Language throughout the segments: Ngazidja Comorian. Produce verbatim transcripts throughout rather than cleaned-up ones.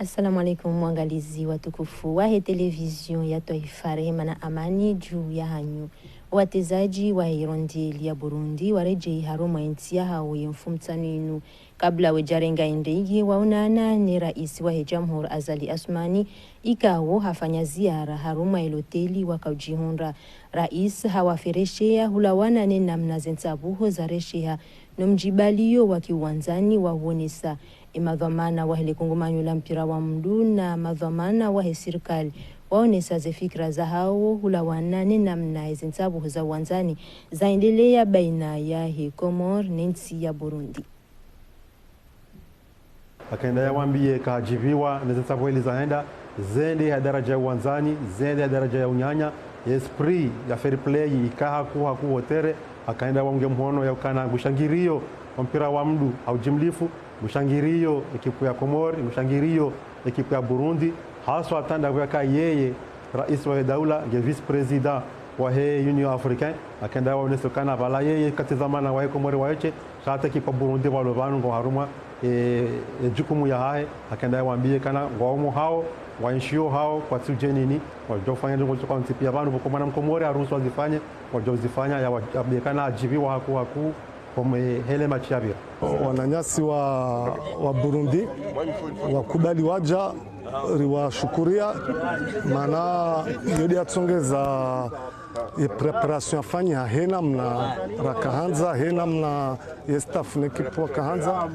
Assalamu alaikum, waangalizi watukufu wahe television ya twaifa, rehema na amani juu yahanyu. Watezaji wahe irondeli ya Burundi waredjei harumwa entsi yahawo ye mfumotsanu inu. Kabla wedjarenga endege, waonana ne raisi wahe jamhuri Azali Assoumani, ikao hafanya ziara harumwa eloteli wakaudjihundra. Raisi hawafereshea hulawana ne namna ze ntsabuho zaresheha no mdjibaliyo wa kiwandzani waonesa. Emadhwamana wahe lekungumanyo la mpira wa mndru na madhwamana wahe sirikali waonesa ze fikira zahawo hulawana ne namna eze ntsabuho za wandzani zaendelea baina yahe Komori ne ntsi ya Burundi. Akaenda yawambiye kahadjiviwa neze ntsabuho eli zahenda, zende ha daraja ya uwandzani, zende ha daraja ya unyanya, esprit ya fair play ika hakuu hakuu ho terrain. Akaenda waunge mhono yaukana ngushangiriyo wa mpira wa mndru ha ujimlifu, ngushangiriyo ekipu ya Komori, ngushangiriyo ekipu ya Burundi, haswa hata ndapvo yaka yeye raisi wahe daula nge vice-président wahe Union Africaine. Akaenda waonesa ukana pvala yeye katsi dhwamana wahe Komori waheshe, sha hata ekipu ya Burundi pvalo pvanu ngo harumwa e, e jukumu yahahe. Akaenda yawambiye kana ngwao mwahawo, ngwaenshio hawo, kwatsi udjenini, ngwadjo ufanya ndrongoo zontsi pia pvanu, pvoko mwana mkomori aruhusu azifanye, ngwadjo uzifanya, yawa-, yawambiye kana hadjiviwa hakuu hakuu, comme hele match yapvira. Wananyasi wa, wa Burundi wakubali wadja, riwashukuria, mana yo nde yatsongeza ye préparation yafanyiha he namna rakahandza, he namna ye staff ne ekipu wakahandza.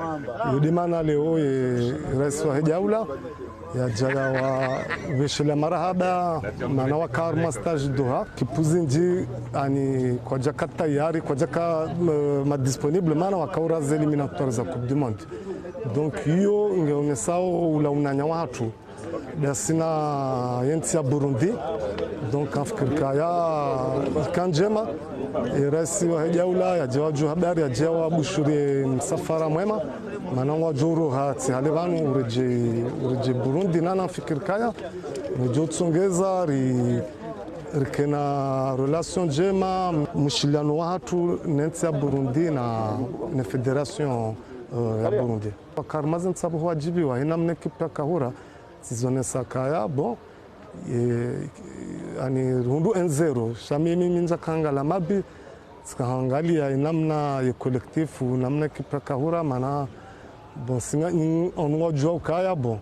Yo nde mana leo ye raisi wahe daula yadja yawapveshelea marahaba, mana waka harumwa stage Doha. Ekipu zindji, yaani, kwadjaka tayari, kwadjaka, eh, ma disponible, mana waka hura ze éliminatoires za Coupe du Monde. Donc, iyo ngeonesao ula unanya wahatru ndasi na yentsi ya Burundi. Donc, ngamfikiri kaya ika ndjema. E, raisi wahe daula yadje wadjuwe habari, yadje wawabushurie msafara mwema. Mana ngwadjo uroha tsi hale pvanu uredjei, uredjei Burundi, na ngamfikiri kaya ngudjo utsongeza ri, rikena relation ndjema, mshiliano wahatru ne ntsi ya Burundi na, ne fédération, eh, ya Burundi. Waka harumwa ze ntsabuho wadjiviwa he namna ekipu yaka hura, zizonesa kaya, bon, e, yaani, rihundru un zéro. Sha mimi, mi ndjaka hangalia mabi, tsika hangalia ye namna ye collectif, namna ekipu yaka hura, mana, bon, singa, n-, onu ngwadjuwa ukaya, bon,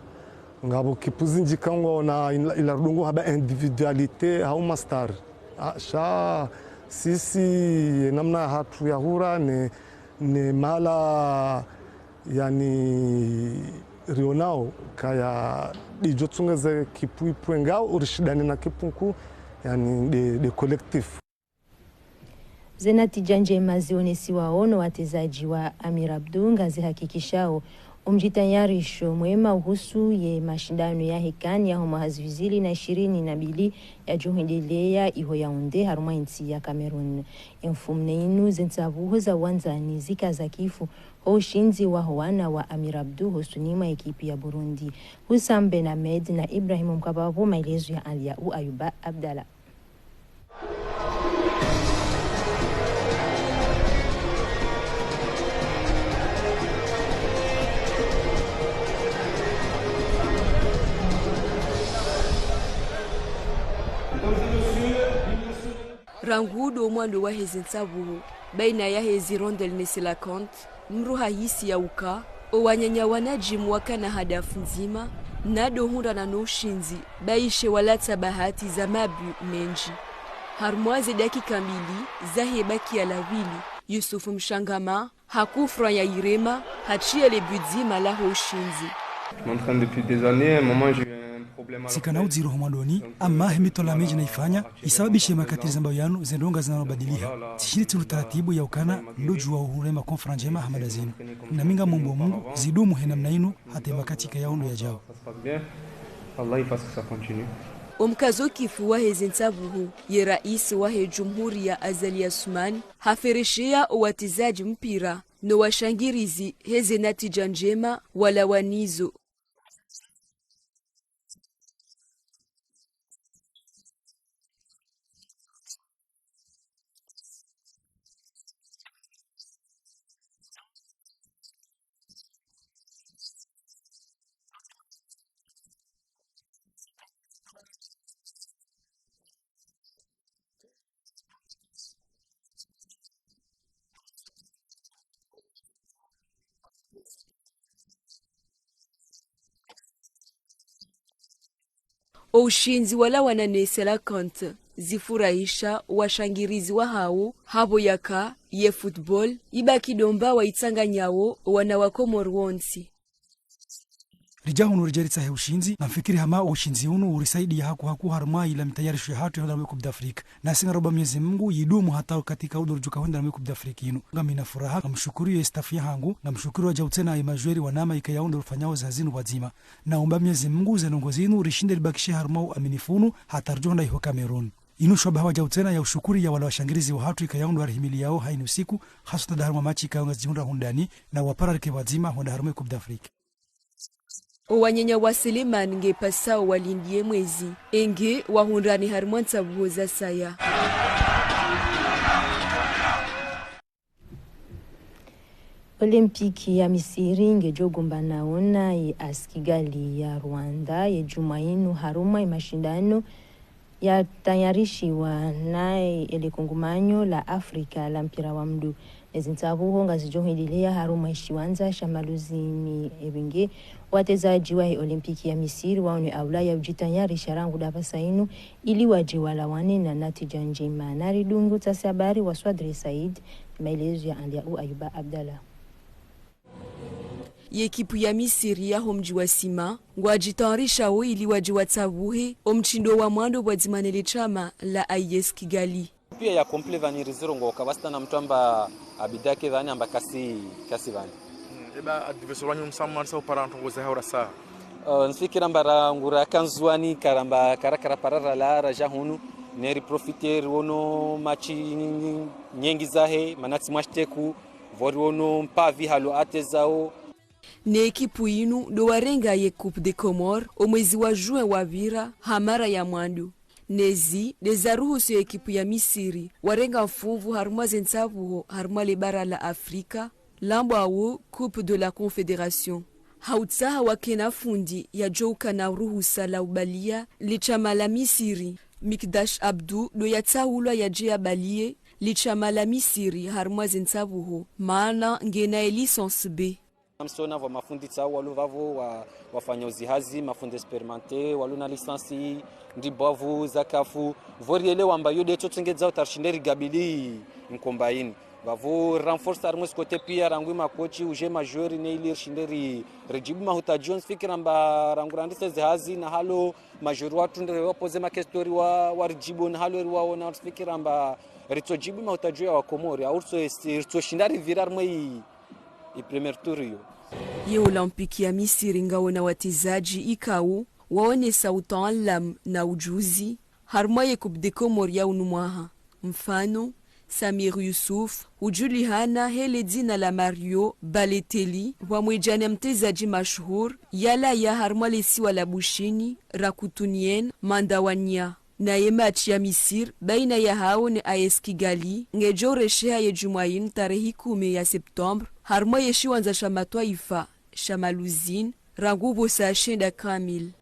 ngapvo ekipu zindji ka ngwaona ila, ila rudungu hamba individualité, hau ma stars. Ah, sha, sisi, ye namna hatru ya hura, ne, ne mahala yaani, rionao kaya ndidjo tsongeza ekipu ipvwe ngao urishindane na ekipu nkuu, yaani, nde, nde collectif. Ze natija ndjema zionesiwao no watezaji wa Amir Abdou ngazihakikishao omdjitayarisho mwema uhusu ye mashindano yahe CAN yaho mwaha zihwi zili na ishirini na mbili yadjo hwendelea iho Yaoundé harumwa entsi ya Cameroun. Emfumone inu ze ntsabuho za wandzani zika zakifu ho ushindzi waho wana wa Amir Abdou hosoni mwa ekipu ya Burundi. Houssam Ben Ahmed na Ibrahim Mkababo, maelezo ya Aliaou Ayouba Abdallah. Rangu ndo mwando wahe ze ntsabuho baina yahe ze Hirondelles ne Cœlacanthes, mdru hahisi ya uka owananya wanadjimu wakana hadafu ndzima, na ndo hundrana no ushindzi, bayishe walatsa bahati za mabi mendji. Harumwa ze dakika mbili zahe bakiya la pvili, Youssouf Mchangama ha coup franc ya irema, hatriya le but dzima laho ushindzi. Je m'entraîne depuis des années, à un moment, j'ai eu un problème à la... Tsikana udziro ho mwandoni, ama he mitwalaa mindji nayifanya, isababishe makati rizambao yanu ze ndrongoo zinu badiliha. Tsishindi tsinu taratibu ya ukana ndodjuwa uhurema coup franc ndjema hama nda zinu. Na mi ngamombo Mungu zidumu he namna inu hata makati ikao ndo yadjao. Ça se passe bien. Allah il fasse que ça continue. Omkazo kifu wahe ze ntsabuho, ye raisi wahe jumhuriya Azali Assoumani hafereshea owatezaji mpira no washangirizi he ze natija ndjema walawa nazo. O ushindzi walawana ne Cœlacanthes zifurahisha washangirizi wahawo, hapvo yaka ye football ibaki ndo mba waitsanganyao wana wa Komori wontsi. Ridja hunu ridje ritsahe ushindzi, ngamfikiri hama o ushindzi unu urisaidia haku haku harumwa ila mitayarisho yahatru ya hwenda harumwa ye Coupe d'Afrique. Nasi ngaromba Mwenyezi Mungu yidumu hata wakati ikao ndo ridjoka hwenda harumwa ye Coupe d'Afrique inu. Ngamina furaha, ngamshukuru ye staff yahangu, ngamshukuru wadjau tsena ye majweri wanama ikayao ndo rifanyao ze hazi zinu pvwadzima. Naomba Mwenyezi Mungu ze ndrongoo zinu rishinde ribakishe harumwa o uaminifu unu hata ridjo hwenda iho Cameroun. Inu shwabaha wadjau tsena ya ushukuri ya wala washangirizi wahatru ikayao ndo warihimiliyao hayina usiku, haswatan nda harumwa match ikayao ngazidjihundra hundani, na wapara rike pvwadzima hwenda harumwa ye Coupe d'Afrique. O wananya wa Selemani nge pasao walindiye mwezi, enge wahundrane harumwa ntsabuho za saya. Olympique ya Misiri ngedjo gombanao na ye AS Kigali ya Rwanda ye djumwa inu harumwa ye mashindano yatayarishiwa na ele kungumanyo la Afrika la mpira wa mndru. Ne zintsabuho ngazidjo hwendelea harumwa ye shiwandza sha Maluzini. Ebenge watezadji wahe Olympique ya Misiri waone aula ya udjitayarisha rangu dapvasa inu ili wadje walawane na natija ndjema. Nari dungu tsasi habari wa Swadri Said, maelezo ya Andia u Ayuba Abdallah. Ye ekipu ya Misiri yaho mdji wa Sima ngwadjitayarishao ili wadje watsabuhe o mshindo wa mwando pvwadzima ne le shama la AS Kigali. Pia ya complet pvani rizirongoka, pvwasina mndru amba abidake pvani amba kasi, kasi pvani. Mm, eba adversaire wanyu msamanisa upara ndrongoo za haura sa. Uh, nsifikira amba rangu raka Ndzuani karamba karakara parara la raja hunu, neri profiter wono match nyengi zahe, mana tsi mwashteku, pvo ri wono mpavi halo atezao. Ne ekipu inu ndo warenga ye Coupe des Comores o mwezi wa juin wapvira ha mara ya mwando. Nezi ndeza ruhusu ye ekipu ya Misiri warenga mfumvu harumwa ze ntsabuho harumwa le bara la Afrika, lambwawo Coupe de la Confédération. Ha utsaha wakena fundi yadjo ukana ruhusa la ubalia le shama la Misiri, Mikdash Abdou ndo yatsaulwa yadje yabalie le shama la Misiri harumwa ze ntsabuho, mana ngena ye licence B. Namsona pvwa mafundi tsao walo pvapvo wa, wafanya uzihazi, mafundi expérimenté, walo na licence, ndi bwavu, za kafu, pvo rielewa amba yo nde tso tsengedza utarishinde rigabili nkomba ini. Pvapvo renforcer harumwa ze côté pia rangu makochi, uje majweri ne ili rishinde ri, ridjibu mahutadjio. Nsifikira amba rangu randise zihazi na halo majweri watru ndere wapoze makestori wa, waridjibu na halo riwaona, nsifikira amba ritsodjibu mahutadjio ya Wakomori, au ritso, ritsoshinda ripvira harumwa i, i premier tour iyo. Ye Olympique ya Misiri ngaona watezadji ikao waonesa utaalam na ujuzi harumwa ye Coupe des Comores ya unu mwaha. Mfano, Samir Youssouf, udjulihana he le dzina la Mario Balotelli, pvwamwedja na mtezadji mashuhur yalawa harumwa le siwa la Bushini, Rakotonirine Mandawaniya. Na ye match ya Misiri baina yahao ne AS Kigali ngedjo resheha ye djumwa inu tarehi kume ya septembre, harumwa ye shiwandza sha matwaifa sha Maluzini, rangu pvo saa shenda kamili.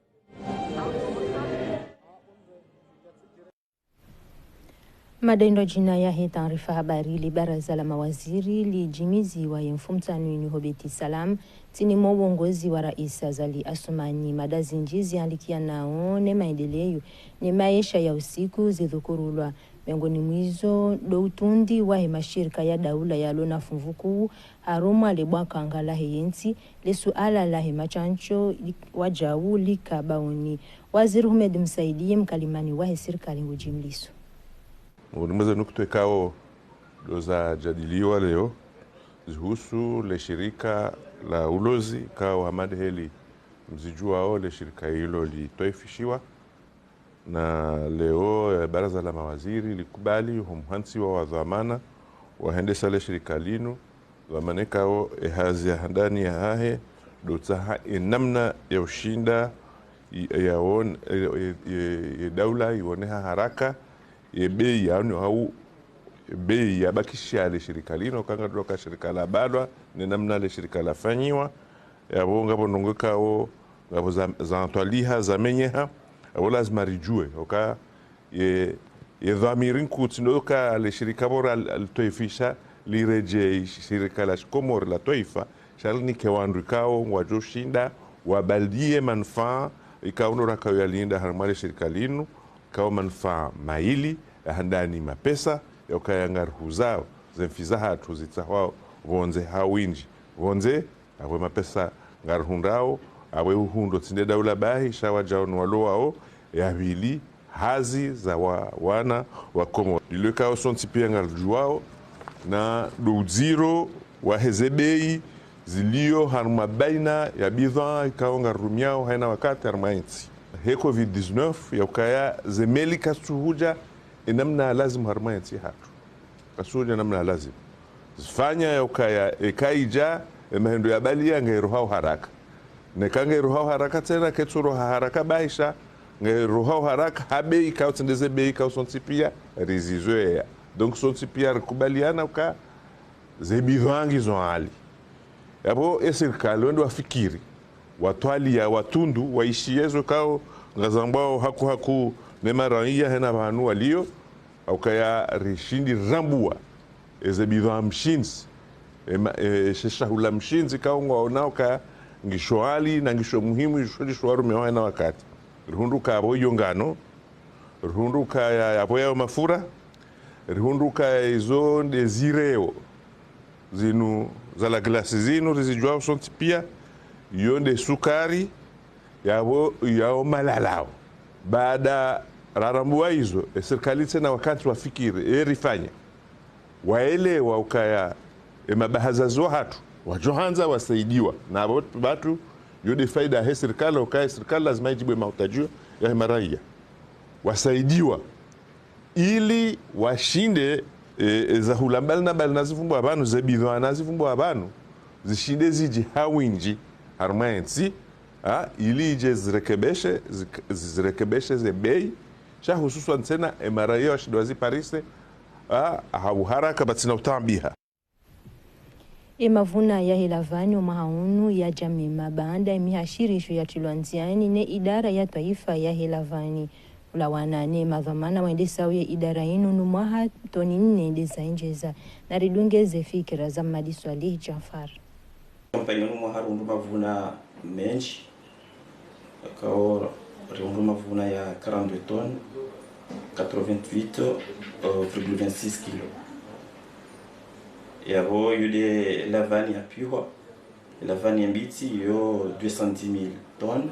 Madendo djina yahe taarifa habari, li baraza la mawaziri lidjimiziwa ye mfumtsanu inu ho Beit Salam, ntsini mwa uongozi wa Rais Azali Assoumani. Mada zindji zihalikianao ne maendeleo ne maesha ya usiku zidhukurulwa. Miongoni mwa izo ndo utundi wahe mashirika ya daula yalo na funvu kuu harumwa le bwakanga lahe yentsi, le suala lahe mashantsho li, wajau lika baoni. Waziri Houmed Msaidié, mkalimani wahe sirikali, ngudjimliso. Miongoni mwa ze nukta ikao ndo zajadiliwa leo, zihusu le shirika la ulozi, ikao hama ndeheli mzidjuwao le shirika ilo litwaifishiwa. Na leo, eh, baraza la mawaziri likubali ho mhantsi wa wadhwamana wahendesa le shirika linu, dhwamana ikao ehazi ya handani yahahe ndo utsaha enamna ya ushinda i, ya on, e, e, e, e daula ioneha haraka ye bei yanu hau bei yabakisha le shirika linu, kanga ndo ka shirika labalwa, ne namna le shirika lafanyiwa. Yapvo ngapvo ndrongoo ikao ngapvo za, zantwaliha, zamenyeha, apvo lazima ridjuwe oka ye, ye dhwamiri nkuu tsi ndo ka le shirika pvo ra, ra, litwaifisha liredjei shirika la shikomori la twaifa, sha linike wandru ikao ngwadjo shinda wabalie manufaa Ikao ndo raka yalinda harumwa le shirika linu, ikao manufaa mayili, ya handani mapesa, ya ukaya ngarihuzao, ze mfi zahatru zitsahwao pvondze ha winji. Pvondze, apvo mapesa ngarihundrao, apvo uhundro tsi nde daula bahi, sha wajao no walo wao, ya pvili, hazi za wa, wana wa Komori. Lilo ikao sontsi pia ngarijuao, na ndo udziro wa heze bei zilio harumwa baina ya bidhaa ikao ngarirumiao haina wakati harumwa entsi. He covid dix-neuf ya ukaya ze meli kazitsuhuja enamna ya lazimu harumwa entsi hatru. Kazitsuhuja namna ya lazimu. Zifanya ya ukaya eka ija, emahendo ya balia ngairohao haraka. Neka ngairohao haraka tsena, ketsuroha haraka bahi sha, ngairohao haraka, ha bei ikao tsi nde ze bei ikao sontsi pia rizizoea. Donc sontsi pia rikubaliana uka ze bidhaa ngizo ghali. Yapvo e sirikali wende wafikiri, watwalia, watundu, waishie zo ikao ngazambwao haku haku ne maraiya hena pvanu walio, ha ukaya rishindi rambua eze bidhaa mshindzi, ema, e, she shahula mshindzi ikao ngwaonao ukaya ngisho ghali na ngisho muhimu, isho lisho warumiao haina wakati. Rihundru uka apvo iyo ngano, rihundru uka ya, yapvo yao mafura, rihundru uka izo nde zireo zinu za la glace zinu, rizijuao sontsi pia, iyo nde sukari, yapvo yao malalao. Baada rarambua izo, e sirikali tsena wakati wafikiri, e rifanya. Waelewa ukaya, e mabahazazi wahatru, wajohandza wasaidiwa. Na apvo pvatru, iyo nde faida he sirikali, ukaya e sirikali lazima ijibu e mahutajio ya he maraiya. Wasaidiwa. Ili washinde, e, e, zahula mbali na mbali na zivumbwa pvanu, ze bidhaa na zivumbwa pvanu, zishinde ziji ha winji, harumwa entsi, ha, ili ije zirekebeshe, zik-, zirekebeshe ze bei, sha hususwan tsena, e maraiya washinde waziparise, ha, ha uharaka pvatsina utaabiha. E mavuna ya he lavani omwaha unu yaja mema baanda e mihashirisho yatrilwa ndziani ne idara ya twaifa ya he lavani. Ulawana ne madhwamana wendesao ye idara inu, unu mwaha toni nne nde zaendjeza. Na ridunge ze fikira za Mmadi Swalih Jafar. Kampani unu mwaha rihundru mavuna mendji. Ikao rihundru mavuna ya quarante-deux tonnes, quatre-vingt-huit virgule vingt-six kilos. Yapvo iyo nde lavani ya pihwa, lavani ya mbitsi iyo deux cent dix mille tonnes,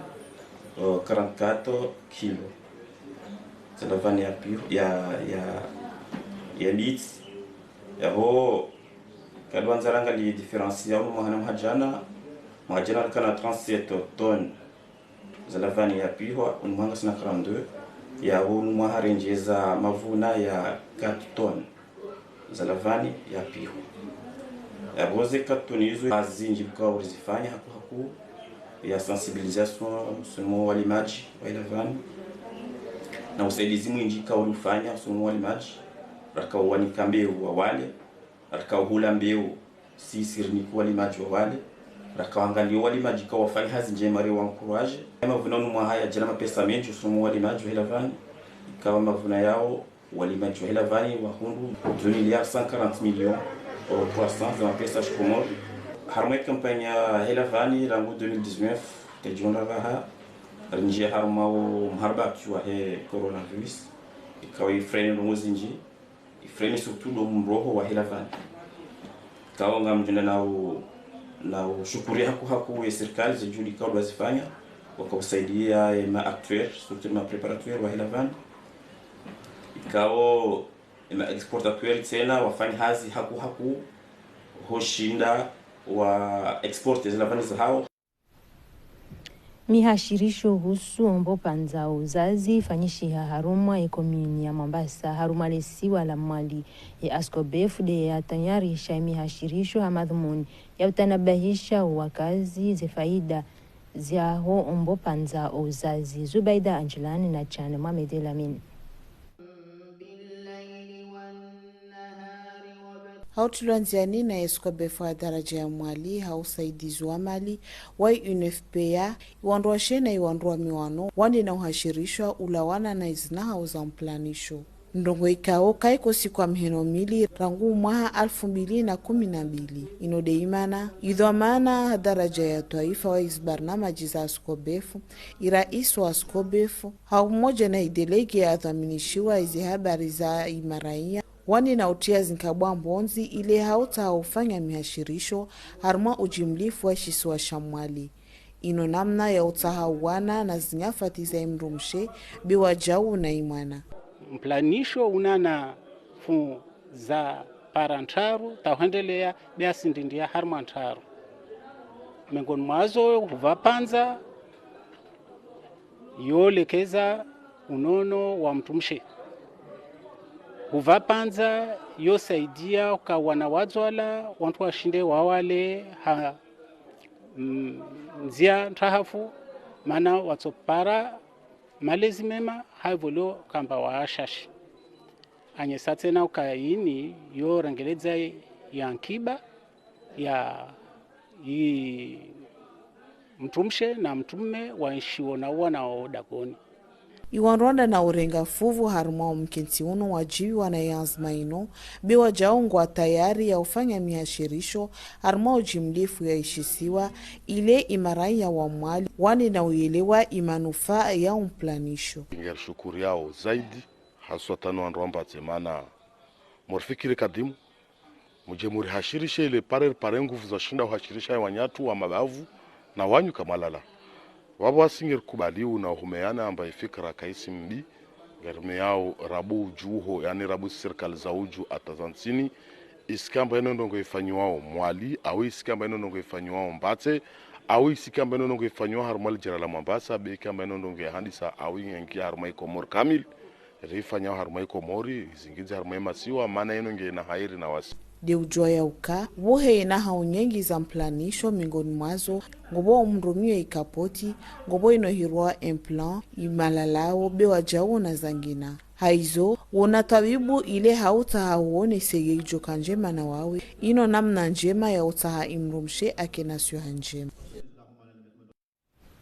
euh, quarante-quatre kilos. Ze lavani ya pihwa, ya, ya, ya mbitsi. Yapvo, kadjwandza rangalie différence ya unu mwaha na mwaha jana, mwaha jana rikana trente-sept tonnes za lavani ya pihwa, unu mwaha ngasina quarante-deux, yapvo unu mwaha rendjeza mavuna ya quatre tonnes za lavani ya pihwa. Yapvo ze quatre tonnes izo hazi zindji ikao rizifanya haku haku ya sensibilisation usoni mwa walimadji wa he lavani. Na usaidizi mwindji ikao rifanya usoni mwa walimadji, raka wanika mbeu wawale, raka hula mbeu sisi rinike walimadji wawale, raka wangalie walimadji ikao wafanya hazi ndjema riwa encourager. Ye mavuna unu mwaha yajana mapesa mendji usoni mwa walimadji wa he lavani, ikao mavuna yao walimadji wa he lavani wahundru deux milliards cent quarante millions trois cents za mapesa ya shikomori. Harumwa ye kampani ya he lavani rangu deux mille dix-neuf, tejionda pvaha, rinjia harumwa o mharibatwi wa he coronavirus, ikao ifreine ndrongoo zindji, ifreine surtout ndo mroho wa he lavani. Ikao ngamdjenda na u, na ushukuri haku haku ye sirikali ze juhudi ikao wazifanya, waka usaidia ye ma acteurs, surtout ma préparateurs wa he lavani. Ikao ye ma exportateurs tsena wafanya hazi haku haku, hushinda wa exporte ze lavani zahao. Mihashirisho uhusu ombo pvandza uzazi ifanyishiha harumwa ye komini ya Mwambasa, harumwa le siwa la Mwali. Ye ASCOBEF nde yatayarisha ye mihashirisho ha madhumuni ya utanabahisha wakazi ze faida zaho ombo pvandza uzazi. Zubaida Anjilani na Chane Mohamed Elamine. Ha utrilwa ndziani na ye ASCOBEF ha daraja ya Mwali ha usaidizi wa mali wa UNFPA, iwandru washe na iwandru wa miwano wandena uhashirishwa ulawana na izina hau za mplanisho. Ndrongoo ikao kaiko siku ya mhono mili rangu mwaha alfu mbili na kumi na mbili. Ino de imana, idhwamana ha daraja ya twaifa wa izi barnamaji za Ascobefu, irais wa Ascobefu, ha umoja na idelege ya dhwaminishiwa izi habari za imaraiya, wani na utia zinkabwa mbondzi ile ha utsaha ufanya mihashirisho harumwa ujimlifu wa ishisiwa sha Mwali. Ino namna ya utsaha uwana na zinyafati za imdrumshe, be wajau na imwana. Mplanisho unana fu za para ntraru, ta hwendelea, be asindindia harumwa ntraru. Mengoni mwazo, hupva pvandza, yo lekeza unono wa mtrumshe. Hupva pvandza yo saidia uka wana wadzwala, wantru washinde wawale ha, mm, ndzia ntrahafu, mana watsopara malezi mema, ha ivo leo kamba washashi. Anyesa tsena uka ini yo rengeledza ya nkiba ya i mtrumshe na mtrumme wa nshiwo na uwana wa odagoni. Iwandrwanda na urenga fuvu harumwa umkentsi unu wajibiwa na yanzima inu, be wajau ngwa tayari ya ufanya mihashirisho harumwa ujimlifu ya ishisiwa, ile imaraiya wa Mwali wani na uyelewa imanufaa ya umplanisho. Ngeri shukuriao zaidi, haswa tanu wandru wamba tsemana morifikiri kadimu, muje murihashirishe ile pare pare nguvu za shinda uhashirisha ya wanyatru wa mabavu na wanyu kamwalala. Wapvo wasi ngeri kubaliu na uhumeana amba ifikira kaisi mbi, ngeri meyao rabu ujuho, yani rabu sirikali za uju ata za ntsini, isikamba ino ndrongoo ifanyiwao Mwali, au isikamba ino ndrongoo ifanyiwao Mbatse, au isikamba ino ndrongoo ifanyiwao harumwa lijera la Mwambasa, be ikamba ino ndrongoo ya handisa, au ingia harumwa iKomori kamili. Rifanyao harumwa iKomori, izingidze harumwa imasiwa, mana ino nge na hairi na wasi. De ujua ya uka, wohe ina ha unyengi za mplanisho mengoni mwazo, ngopvo umrumio ikapoti, ngopvo ino hirwa implant, imalalao, be wajau na zangina. Haizo, wona twabibu ile ha utsaha uonese ye ijoka njema na wawe, ino namna njema ya utsaha imrumshe ake na swiha njema.